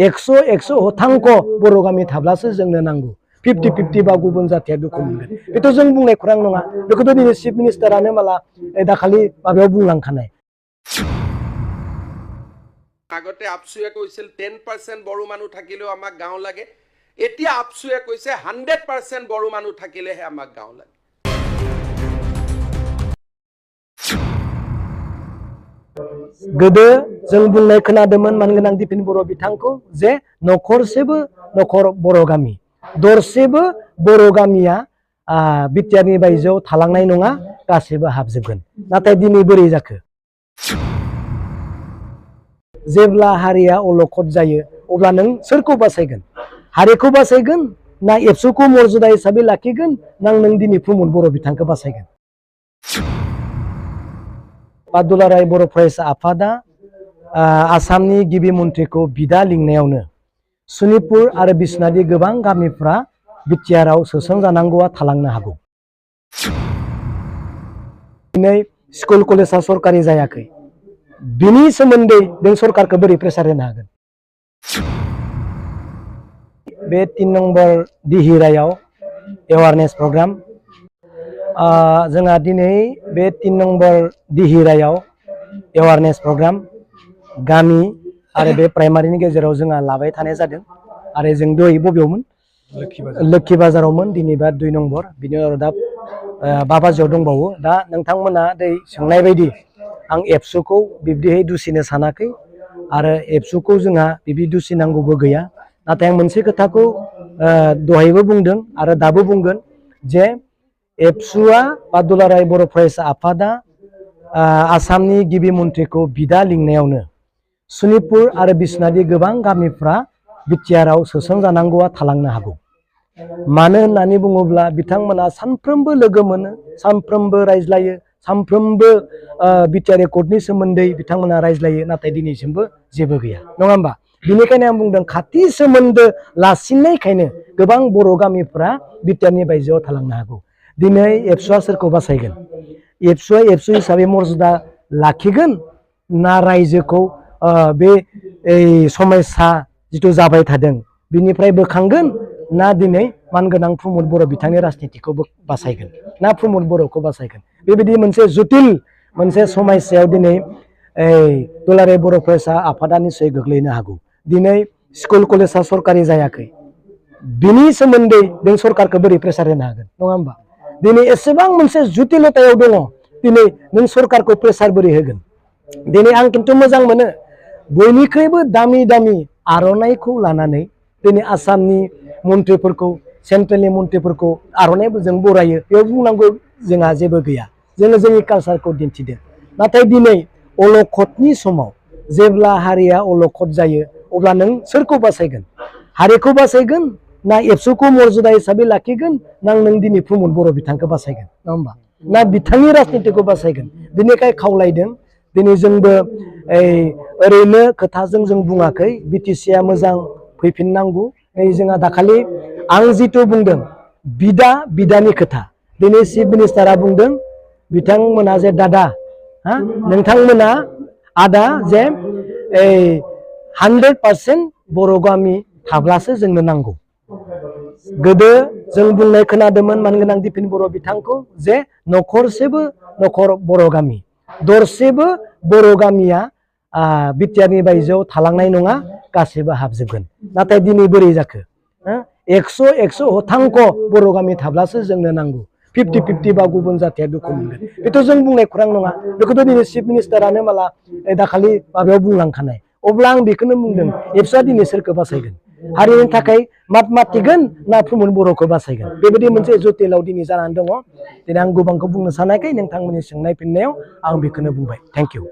100 हथांखो बर' गामि थाब्लासो जोंनो नांगौ 50-50 बा गुबुन जाथिया दुखु मोनगोन बेथ' जों बुंनाय खुरां नङा बेखौथ' दिनै चिफ मिनिस्टारानो माला दाखालि माबायाव बुंलांखानाय আগতে আপসুয়ে কৈছিল 10% বড়ো মানুহ থাকিলেও আমাক গাঁও লাগে এতিয়া আপসুয়ে কৈছে 100% বড়ো মানুহ থাকিলেহে আমাক গাঁও লাগে गोदो जों बुंनाय खोनादोंमोन मानगोनां दिपिन बर' बिथांखौ जे नखरसेबो नखर बर' गामि दरसेबो बर' गामिया बिटिआरनि बायजोआव थालांनाय नङा गासैबो हाबजोबगोन नाथाय दिनै बोरै जाखो जेब्ला हारिया अलखद जायो अब्ला नों सोरखौ बासायगोन हारिखौ बासायगोन ना एबसुखौ मर्यादा हिसाबै लाखिगोन ना नों दिनै प्रमद बर' बिथांखौ बासायगोन दुलाराय बर' फरायसा आफादा आसामनि गिबि मन्थ्रिखौ बिदा लिंनायावनो सनितपुर आरो बिश्वनाथनि गोबां गामिफ्रा बिटिआरआव सोसनजानांगौआ थालांनो हागौ दिनै स्कुल कलेजा सरकारि जायाखै बिनि सोमोन्दै जों सरकारखौ बोरै प्रेसार होनो हागोन बे 3 नम्बर दिहिरायाव एवारनेस प्रग्राम जोंहा दिनै बे 3 नम्बर दिहिरायाव एवारनेस प्रग्राम गामि आरो बे प्राइमारिनि गेजेराव जोंहा लाबाय थानाय जादों आरो जों दहाय बबेयावमोन लोक्षी बाजारावमोन दिनै बा 2 नम्बर बिनि उनाव दा 5 बाजियाव दंबावो दा नोंथांमोना दै सोंनाय बायदि आं एबसुखौ बिब्दिहाय दुसिनो सानाखै आरो एबसुखौ जोंहा बिब्दि दुसिनांगौबो गैया नाथाय आं मोनसे खोथाखौ दहायबो बुंदों आरो दाबो बुंगोन जे एबसुआ बा दुलाराय बर' फरायसा आफादा आसामनि गिबि मन्थ्रिखौ बिदा लिंनायावनो सनितपुर आरो बिश्वनाथनि गोबां गामिफ्रा बिटिआरआव सोसनजानांगौआ थालांनो हागौ मानो होननानै बुङोब्ला बिथांमोना सानफ्रोमबो लोगो मोनो सानफ्रोमबो रायज्लायो सानफ्रोमबो बिटिआर रेकर्डनि सोमोन्दै बिथांमोना रायज्लायो नाथाय दिनैसिमबो जेबो गैया नङा होमबा बिनिखायनो आं बुंदों खाथि सोमोन्दो लासिननायखायनो गोबां बर' गामिफ्रा बिटिआरनि बायजोआव थालांनो हागौ दिनै एबसुआ सोरखौ बासायगोन एबसुआ एबसु हिसाबै मर्यादा लाखिगोन ना रायजोखौ बे समस्या जिथु जाबाय थादों बिनिफ्राय बोखांगोन ना दिनै मानगोनां प्रमद बर' बिथांनि राजनितिखौ बासायगोन ना प्रमद बर'खौ बासायगोन बेबायदि मोनसे जुटिल मोनसे समस्यायाव दिनै दुलाराय बर' फरायसा आफादा निसय गोग्लैनो हागौ दिनै स्कुल कलेजा सरकारि जायाखै बिनि सोमोन्दै जों सरकारखौ बोरै प्रेसार होनो हागोन नङा होमबा दिनै एसेबां मोनसे जुटिलतायाव दङ दिनै नों सरकारखौ प्रेसार बोरै होगोन दिनै आं खिन्थु मोजां मोनो बयनिख्रुइबो दामि दामि आर'नाइखौ लानानै दिनै आसामनि मन्थ्रिफोरखौ सेन्ट्रेलनि मन्थ्रिफोरखौ आर'नाइजों बरायो बेयाव बुंनांगौ जोंहा जेबो गैया जोङो जोंनि कालसारखौ दिन्थिदों नाथाय दिनै अलखदनि समाव जेब्ला हारिया अलखद जायो अब्ला नों सोरखौ बासायगोन हारिखौ बासायगोन ना एबसुखौ मर्यादा हिसाबै लाखिगोन ना नों दिनै प्रमद बर' बिथांखौ बासायगोन नङा होमबा ना बिथांनि राजनितिखौ बासायगोन बिनिखाय खावलायदों दिनै जोंबो ओरैनो खोथाजों जों बुङाखै बिटिसिआ मोजां फैफिननांगौ जोंहा दाखालि आं जिथु बुंदों बिदानि खोथा दिनै चिफ मिनिस्टारा बुंदों बिथांमोना जे दादा नोंथांमोना आदा जे 100% बर' गामि थाब्लासो जोंनो नांगौ गोदो जों बुंनाय खोनादोंमोन मानगोनां दिपिन बर' बिथांखौ जे नखरसेबो नखर बर' गामि दरसेबो बर' गामिया बिटिआरनि बायजोआव थालांनाय नङा गासैबो हाबजोबगोन नाथाय दिनै बोरै जाखो 100 हथांख बर' गामि थाब्लासो जोंनो नांगौ 50-50 बा गुबुन जाथिया दुखु मोनगोन बेथ' जों बुंनाय खुरां नङा बेखौथ' दिनै चिफ मिनिस्टारानो माला दाखालि माबायाव बुंलांखानाय अब्ला आं बेखौनो बुंदों एबसुआ दिनै सोरखौ बासायगोन हारिनि थाखाय मात मातिगोन ना प्रमद बर'खौ बासायगोन बेबायदि मोनसे जुटिलाव दिनै जानानै दङ दिनै आं गोबांखौ बुंनो सानाखै नोंथांमोननि सोंनाय फिननायाव आं बेखौनो बुंबाय थेंक इउ